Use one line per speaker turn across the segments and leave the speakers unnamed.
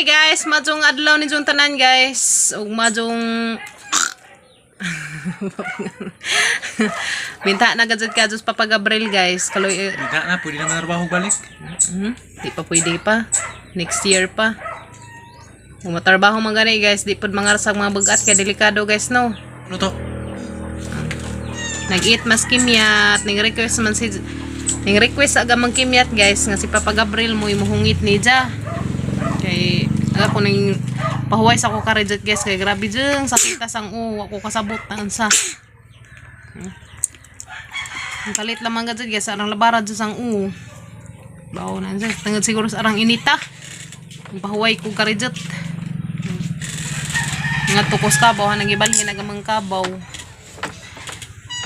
Hi guys, majong adlaw ni jong tanan, guys. Ug majong binta na gajud ka Diyos Papa Gabriel, guys. Kaloy eh,
Bida na, pwede naman trabaho balik.
Di pa pwede pa. Next year pa. Kung matrabaho man gani, guys, di pud mangarsag mga bugat kay delikado, guys, no.
Ano to?
Nag-eat mas kimyat, ning request man si ning request aga mang kimyat, guys, nga si Papa Gabriel mo imuhungit ni ja. Kay aga ko ning pahuway sa ko karejat, guys, kay grabe jeng sakit sang o ako kasabot na unsa. Ang kalit lamang gajud, guys, arang labara jud sang u. Bawo na unsa tungod siguro sa arang inita. Ang pahuway ko karejat. Nga tukos kabaw, hanang ibalhin aga mang kabaw.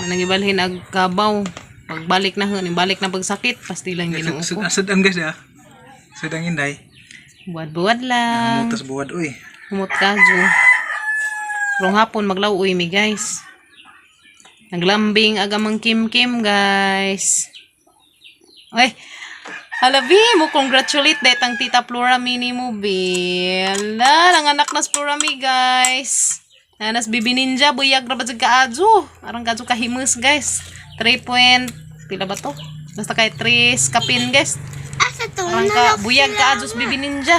Nang ibalhin ag kabaw. Pagbalik na hun, balik na pagsakit, pastilan Ginoo ko.
Sudan, guys, ah. Sudan inday.
Buwad-buwad lang.
Mutas buwad uy.
Humot ka, Ju. Rong hapon maglaw-uy mi, guys. Naglambing agamang kim-kim, guys. Ay, halabi mo congratulate dahil tang Tita Flora mini mo, be. Ala, nanganak na si Flora mi, guys. Nanas Bibi Ninja, buyag ra ba jud kaadyo? Arang kadyo kahimus, guys. 3 point, pila ba to? Basta kay 3 kapin, guys.
Asa to?
Arang ka, buyag ka adyo Bibi Ninja.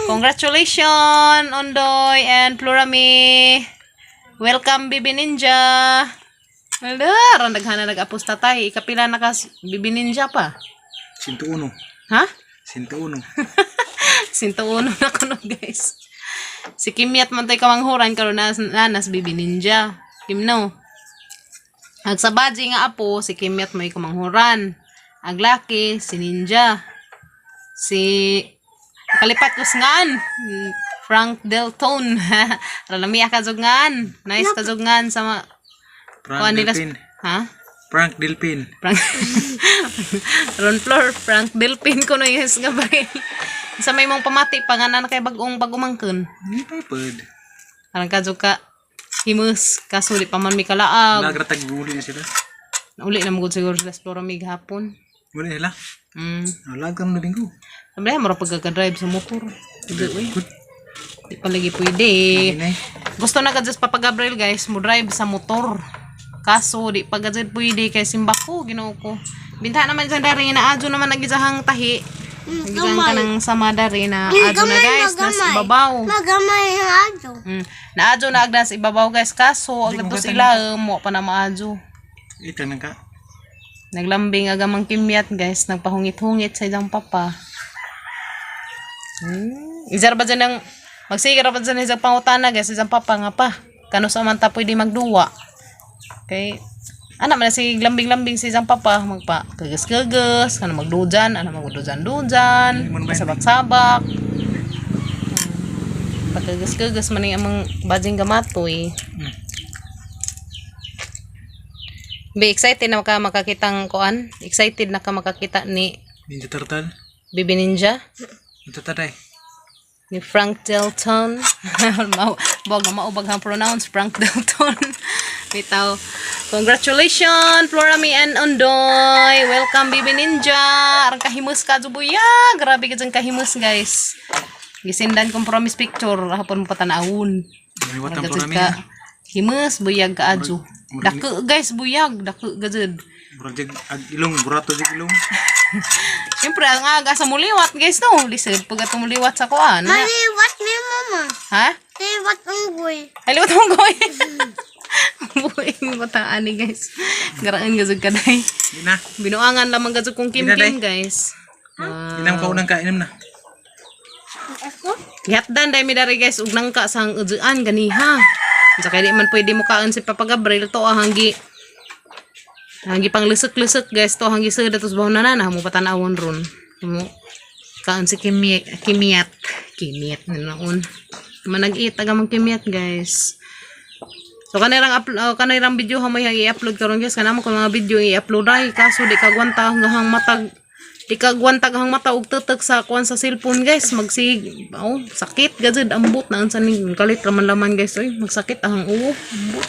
Congratulations, Ondoy and Plurami. Welcome, Bibi Ninja. Ala, arang daghana nag-apos tatay. Ikapila na ka, Bibi Ninja pa.
101.
Ha?
101.
101 na kuno, guys. Si Kimyat man tay kamanghuran karon na nanas Bibi Ninja. Kim no. Ag sa baji nga apo si Kimyat may kamanghuran. Ag laki si Ninja. Si kalipat ko ngan Frank Delton. Ralami ka jugngan. Nice ka jugngan sa ma
Frank
kuan nila.
Delpin.
Ha?
Frank Delpin.
Frank Ron Flor, Frank Delpin ko no yes nga ba. Sa may mong pamati panganan kay bagong bagumangkon.
Hindi pa pwede.
Arang kadyo ka himus kaso di pa man mi kalaag.
Nagratag uli na sila.
Uli na magud siguro sila sa Flora mig hapon.
Uli sila. Wala kang linggo.
Sabi mo ra pagka-drive sa motor. Di uy. Di pa lagi pwede.
Inay.
Gusto na kadyo sa Papa Gabriel, guys, mo drive sa motor. Kaso di pa gadyo pwede kay simbako Ginoo ko. Binta naman dyan dari na adyo naman nagizahang tahi. Nagizahang ka ng sama dari na adyo na, guys, nas ibabaw.
Magamay ang adyo.
Naadyo na agdas ibabaw, guys, kaso agdatos ila mo pa na maadyo.
Ito nang ka.
Naglambing agamang kimyat, guys, nagpahungit-hungit sa isang papa. Izar ba dyan ng magsigira ba dyan isang pangutana, guys, isang papa nga pa. Kano sa man ta pwede magduwa. Okay. Ana man na si lambing-lambing sa isang papa magpa kagas-kagas, kano magdujan, ana magdujan-dujan, sabak-sabak. Pagkagas-kagas man yung amang bajing gamatoy. Be excited na ka makakitang kuan? Excited na ka makakita ni
Ninja Turtle.
Bibi Ninja?
Ito tatay.
Ni Frank Delton. Mau bog maubag ang pronounce Frank Delton. Bitaw. Congratulations, Flora Me and Ondoy. Welcome, Bibi Ninja. Arang kahimus ka jubuya. Grabe ka dyan kahimus, guys. Gisindan kong promise picture hapon mo patanawon.
Maliwat ang
Arang
Flora
ka himus buyag ka adyo. Dako, guys, buyag, dako gajud.
Murag jag ag ilong, burato jag ilong.
Siyempre, ang aga sa muliwat, guys, no? Lisod pag ato muliwat sa kuan.
Maliwat ni mama.
Ha?
Liwat ang buhay.
Ay, liwat mong gawin. Buing bataan ni, guys. Garaan gazog ka day.
Di na.
Binuangan lamang gazog kong kim-kim, guys. Wow.
Inam ka unang kainom na.
Ako?
Gihatdan day mi dari, guys, ug nangka sang ujuan ganiha. Sa kaya di man pwede mo kaan si Papa Gabriel to ah, hanggi hanggi pang lusok-lusok, guys, to hanggi sa datos bahon na na mo patanawon ron. Mo kaan si Kimi, Kimiyat. Kimiyat na naon. Manag-eat aga mang Kimiyat, guys. So kanirang upload kanirang video ha may i-upload karon, guys, kanamo ko mga video i-upload ay kaso di kagwanta hanggang matag di kagwanta hang mata og tutok sa kuan sa cellphone, guys, magsig oh sakit gajud ambot na unsa ning kalit raman laman, guys, oy magsakit ang uwo ambot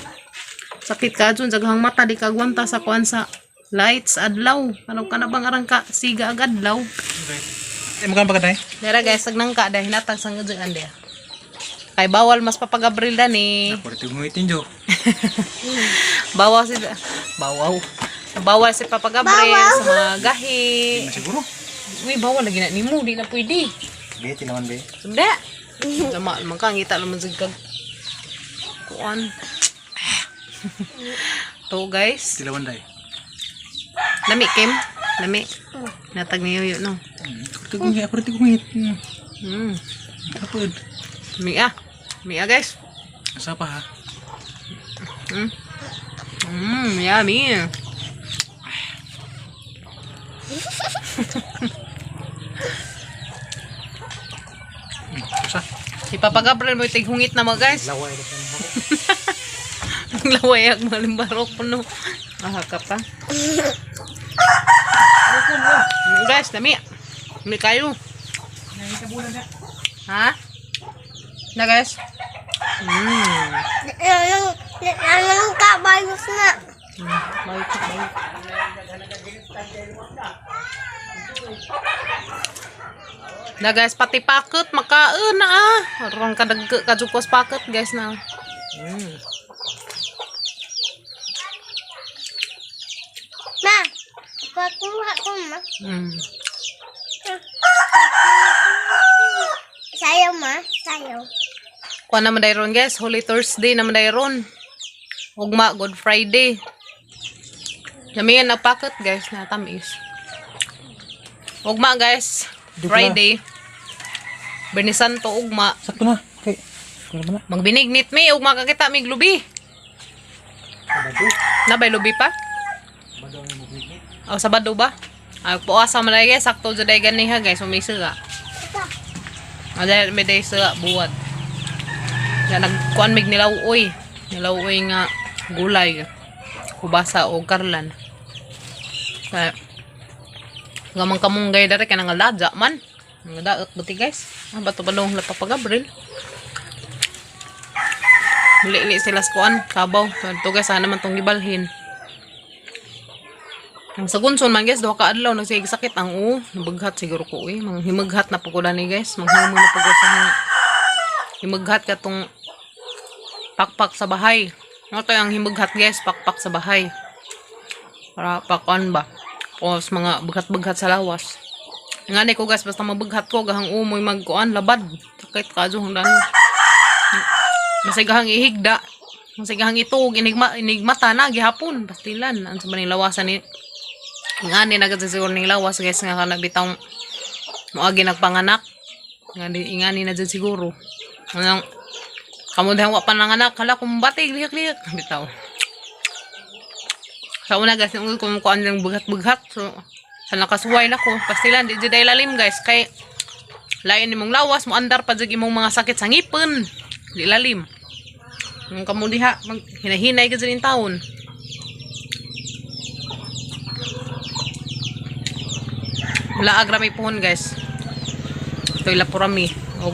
sakit ka jud sa hang mata di kagwanta sa kuan sa lights adlaw ano ka na bang arang ka siga ag adlaw.
Okay. Eh, magkano ba ka day?
Dara guys, ag nangka dahil hinatag sang ujuan dia. Kay bawal mas Papa Gabriel dani.
Ako rin gungitin jo.
Bawal si Bawaw. Bawal si Papa Gabriel sa mga gahi.
Hindi na siguro.
Uy, bawal lagi na nimo, di na pwede.
Be, tilaman be.
Sunda. Tama man ka ngita naman sa kag kuan. To guys.
Tilawan day.
Lami Kim. Lami. Natag niyo yun no.
Ako rin gungit, ako rin gungit. Kapod.
Mia. Mia guys.
Asa pa ha?
Yummy.
Asa?
Si Papa Gabriel mo tighungit na mo guys.
Laway na siya.
Laway ang mga limbarok no. Aha ka pa. Guys, lami. Lami kayo. Ha? Na guys.
Anong, anong kabayos na?
Balik, balik. Na guys, pati paket makaon na ah. Rong kadag kajukos paket guys na.
Ma, pakuha ko ma. Sayo ma, sayo.
Kuha naman dayron guys, Holy Thursday naman dayron. Ugma, Good Friday. Lamian na packet guys, na tamis. Ugma guys, Friday. Benisanto ugma.
Sakto na. Okay. Kulang na.
Magbinignit mi, ugma kakita mi glubi.
Sabado.
Na bay lubi pa?
Sabado ang magbigit.
O Sabado ba? Ay, puasa man guys, sakto jud ay gani ha guys, umisa. O dahil may day sa buwad. Ya nagkuan mig nilaw-oy. Nilaw-oy nga gulay. Kubasa o karlan. Kaya gamang kamunggay dere kay nga ladya man. Nga daot buti guys. Ah, bato ba nung Papa Gabriel? Muli sila sa kuan, kabaw. So, ito guys, sana man tong gibalhin. Ang sa gunson man guys, duha ka adlaw nagsigig sakit ang oo. Nabaghat siguro ko eh. Mga himaghat na po ko dani guys. Manghimo na po ko sa himaghat katong pakpak sa bahay. Ano to ang himaghat guys, pakpak sa bahay. Para pakuan ba? O sa mga baghat-baghat sa lawas. Nga ni ko guys, basta mabaghat ko gahang umoy magkuan labad. Sakit ka hang dano. Masigahang ihigda. Masigahang itog inigma inigmata na gihapon pastilan ang sa lawasan ni nga ni nagasiguro ning lawas guys nga kana bitang moagi nagpanganak nga di ingani na jud siguro anong kamo dihang wa pa nanganak hala kumbati lihak-lihak bitaw sa una guys yung kung kuan lang bughat-bughat so sa nakasuway na ko pastilan di jud ay lalim guys kay lain nimong lawas mo andar pa jud imong mga sakit sa ngipon di lalim yung kamo diha mag hinahinay ka jud in taon. Wala agra may puhon guys. Ito'y lapurami. Og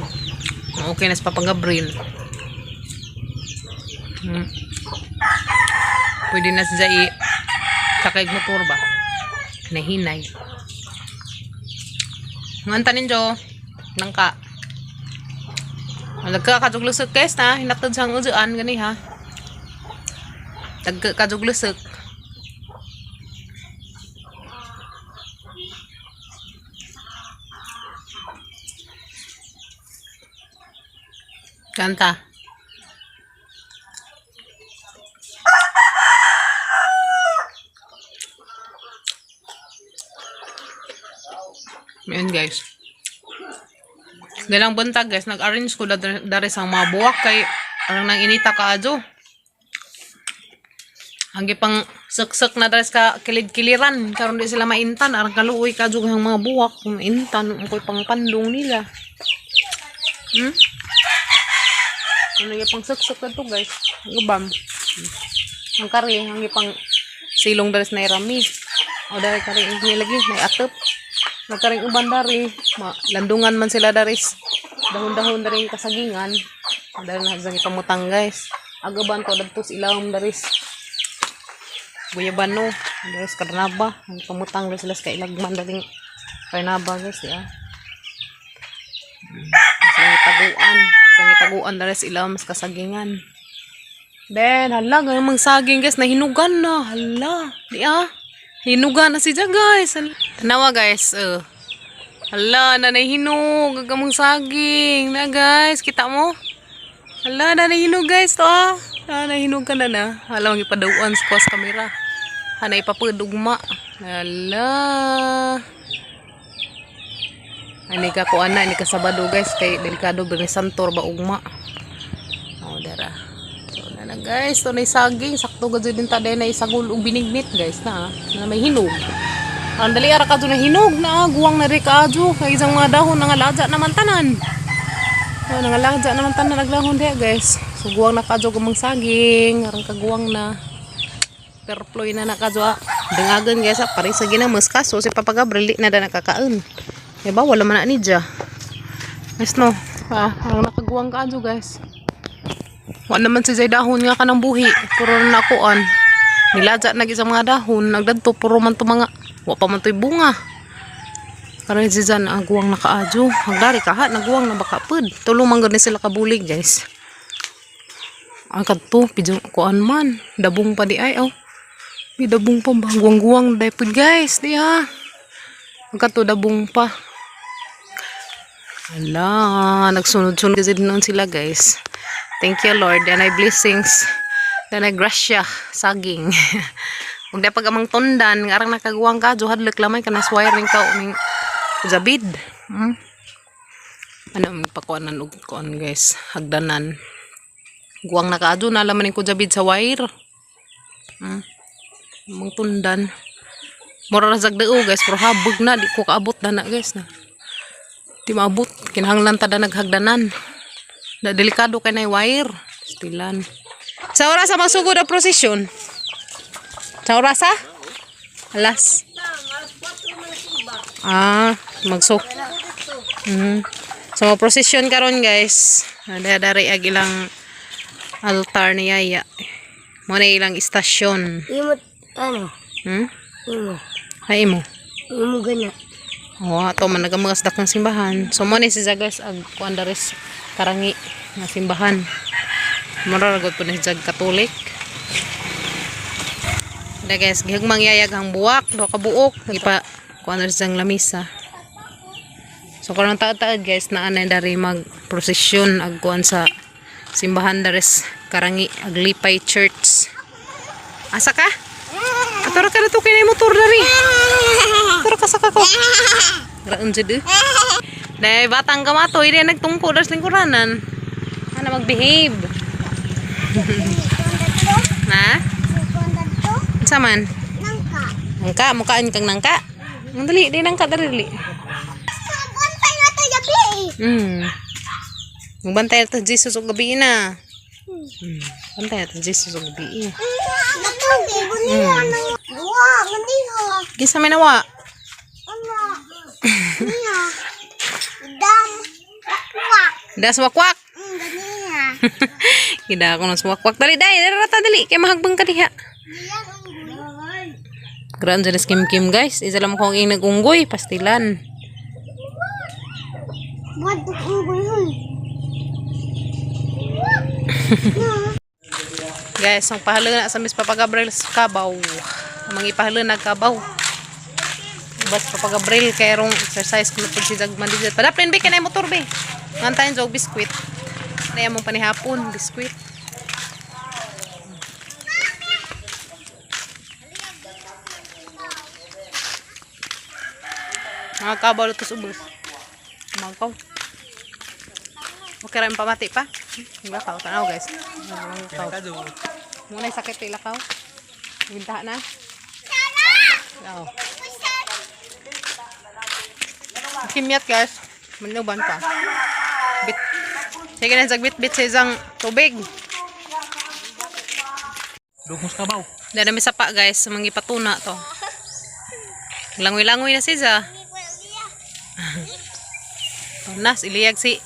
okay na sa Papa Gabriel. Pwede na siya i sakay motor ba? Nahinay. Nganta ninyo. Nangka. Nagka kaduglusok guys na hinatod sa ujuan gani ha. Nagka kaduglusok. Kanta. Ayan guys. Galang buntag guys, nag-arrange ko dari sa mga buwak kay arang nang inita ka adyo. Ang pang suksok na dari sa kilid-kiliran karon di sila maintan arang kaluoy ka adyo ang mga buwak kung maintan ang koy pangpandong nila. Ano yung pang suksok na to guys? Ang ubam. Ang kari, ang pang silong dari sa nairami. O dari kari ang nilagi, may atop. Nagkaring uban dari, ma, landungan man sila daris. Dahon-dahon dari kasagingan. Dari na sa pamutang guys. Agaban ko dagtos ilawom daris. Guyaban no, daris karnaba. Ang pamutang dari sila sa kailagman daring karnaba guys, di ah. Sa taguan. Sa taguan dara sa ilam sa kasagingan. Ben, hala, ganyan mang saging, guys, nahinugan na. Hala, di ah. Hinugan na siya, guys. Hala. Tanawa, guys. Hala, na nahinog. Ang among saging. Na, guys, kita mo? Hala, na nahinog, guys. To, ah. Na, nahinog ka na na. Hala, mang ipadauan sa kuwas kamera. Hana, ipapadugma. Hala. Ani ka kuan na, ani ka Sabado, guys, kay delikado bini santor ba ugma. Oh, dara. So na na guys, to na saging sakto gud din ta na isagol og binignit, guys, na ah. Na may hinog. Ang dali ara ka na hinog na ah. Guwang na ri kaadyo kay isang mga dahon nga ladya naman tanan. Oh, nangaladya naman tanan naglahon diha, guys. So guwang na kaadyo gumang saging, aron kaguwang na. Perploy na na kadyo ah. Dangagan, guys, ah, pare sa ginamos kaso si Papa Gabriel di na da nakakaon. Eh ba wala man na ni dya. Guys no, ah, ang nakaguwang kaadyo, guys. Wa naman si Zay dahon nga kanang buhi. Puro na nakuan. Niladya na isang mga dahon. Nagdadto puro man to mga wa pa man to'y bunga. Karon si Zan ang guwang nakaadyo. Agdari kaha naguwang na baka pud. Tulo man gud ni sila kabulig, guys. Ang kadto pidyo kuan man. Dabong pa di ay oh. May dabong pa ba? Guwang-guwang na pud, guys. Di ha. Ang kadto dabong pa. Ala, nagsunod-sunod kasi noon sila, guys. Thank you, Lord. And I blessings. And I grasya, saging. Huwag na pag amang tundan, nga arang nakaguwang ka, juhadlok lamay ka na swiring ka ning zabid. Ano, pakuanan og kuan, guys, hagdanan. Guwang nakaadyo na laman ko jabid sa wire. Amang tundan. Mura ra sagdao, guys, pero habog na di ko kaabot na na, guys, na. Di maabot. Kinahanglan ta da naghagdanan. Na delikado kay na wire. Stilan. Sa oras sa magsugod ang prosesyon? Sa oras ah? Alas. Ah, magsuk. So prosesyon karon, guys. Ada dari ag ilang altar ni Yaya. Mo na ilang istasyon.
Imo, ano? Imo.
Ay mo.
Imo gana.
Oo, ato man nagamangas dakong simbahan. So mo ni si guys ag kuan daris karangi nga simbahan. Mura ra gud po ni si Katolik. Da guys, gihagmang yayag ang buwak, do ka buok, ipa kuan daris ang lamisa. So karon taad-taad, guys, naa na dari mag prosesyon ag kuan sa simbahan daris karangi ag Lipay Church. Asa ka? Atora ka na to kay motor dari. Atora ka sa kako. Raon jud eh. Dahil batang kamato, hindi nagtungko das lingkuranan. Ano mag-behave? Na? Unsa man?
Nangka.
Nangka, mukaan kang nangka. Ang dali, di nangka dali dali.
Bantay na to gabi.
Magbantay ta Jesus og gabi na. Bantay ta Jesus og gabi.
Natugi, guniha nang wa, guniha.
Gisa may nawa.
Ano? Niya. Dam. Wakwak.
Das wakwak.
Ganiha.
Gida ako ng suwakwak. Dali dai, dali rata dali kay mahagbang ka diha.
Diyan ang gulo.
Grabe dyan Kim Kim, guys. Isa lang ko ang ing nagunggoy, pastilan.
Buat ang gulo.
Guys, ang pahalo na sa Miss Papa Gabriel sa Kabaw. Ang mga ipahalo na kabaw. Bas Papa Gabriel kay rong exercise kuno pud si Jagman di. Padaplin be kanay motor be. Ngantayin jog biskwit. Kaya mong panihapon biskwit. Mga kabaw to ubos. Mga kaw. Okay ra yung pamati pa. Lakaw tanaw, guys. Lakaw. Muna sakit kay lakaw. Gintaha na. Oo. Kimyat, guys. Manuban pa. Bit. Sige na bit bit sa isang tubig.
Dugmos kabaw.
Dada mi sapa, guys, sa mga ipatuna to. Langoy-langoy na siya. Tunas iliyag si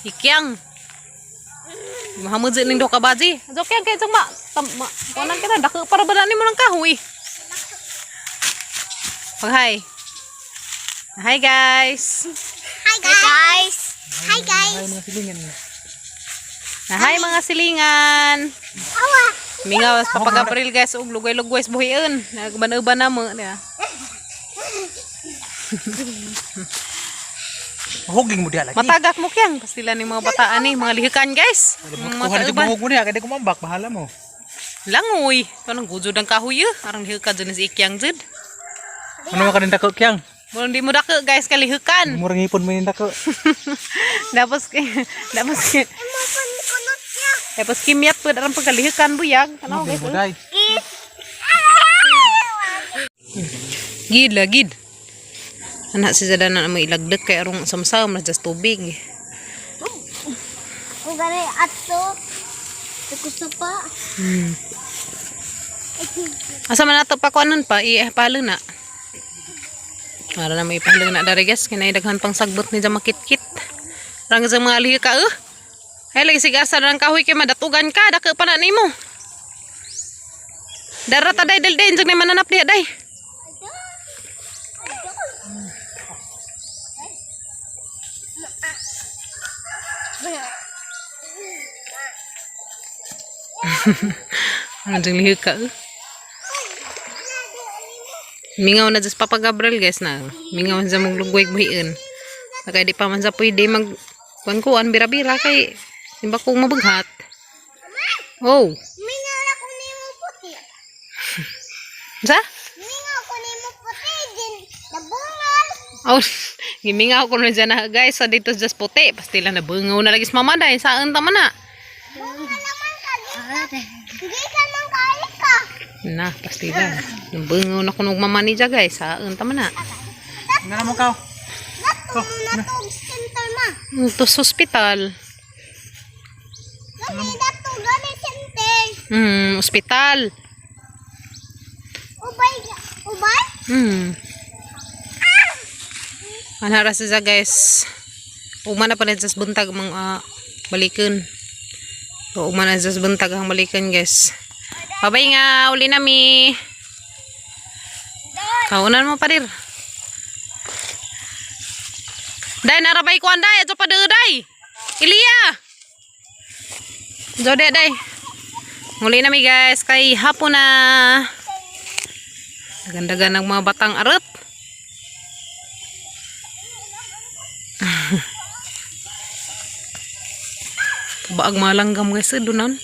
Ikyang. Mahamud ning do ka baji. Jokyang kay jong ma tam, ma kunan kita dako para ba mo ng kahoy. Pag hi. Hi, guys.
Hi, guys. Hi guys.
Ay, mga silingan.
Na, hi mga silingan.
Awa.
Mingaw sa Papa Gabriel guys ug lugay-lugay sa buhion. Nagban-uban na mo niya.
Mahuging mo diha lagi.
Matagak mo kyang pastila ni mga bataan ni mga lihikan guys. Mga
Kuha na
kauban.
mahug mo diha kay di ko mambak, bahala mo.
Langoy. Kanang gujud ang kahoy eh. Arang lihika dyan si Ikyang jud.
Ano man ka din dako kyang?
Murang di mo dako guys kalihikan.
Murang ipon mo yung dako.
Tapos tapos
Imo pun kunot niya.
tapos kimyat pud arang pagkalihikan buyag. Tanaw guys.
Mo day.
Gid la gid. Anak si Zada na mo ilagdag kay arong samsam na just tubig.
Kung gani ato. Gusto pa.
Asa man nato pa kuanon pa ipalo na. Para na may ipalo na dari guys kinay daghan pang sagbot ni makitkit. Rang sa mga lihi ka eh. Ay lagi sige asa rang kahoy kay madatugan ka dako pa na nimo. Dara ta day del day ni mananap diha day. Ano jung lihi ka eh. Mingaw na just Papa Gabriel guys na. Mingaw na sa maglugway buhiin. Kaya di pa man sa pwede mag kuan kuan bira-bira kay simba kong mabaghat. Oh,
Mingaw ko nimo puti.
sa?
Mingaw ko nimo puti din. Nabungal.
Oh, gimingaw ko na dyan na guys. Sa dito just puti. Pastila na bungaw na lagi sa mama dahil. Saan tama na?
Bungal naman ka. Gikan man kayo ka.
Na, pastila. Nabungaw na kunog mama ni dyan guys. Saan tama na?
Nga mo ka.
Nato nato center ma.
Ito sa ospital.
Gani nato gani center.
Ospital.
Ubay ubay.
Anara siya guys. Uma na pa rin sa buntag mga balikan. So, uma na sa buntag ang balikan guys. Babay nga, uli nami. Kaunan mo pa dir. Day, narabay ko anday. Ato pa day. Iliya! Jode, day. Muli nami guys, kay hapon na. Dagandagan ng mga batang arot. Baag malanggam guys, eh, dunan.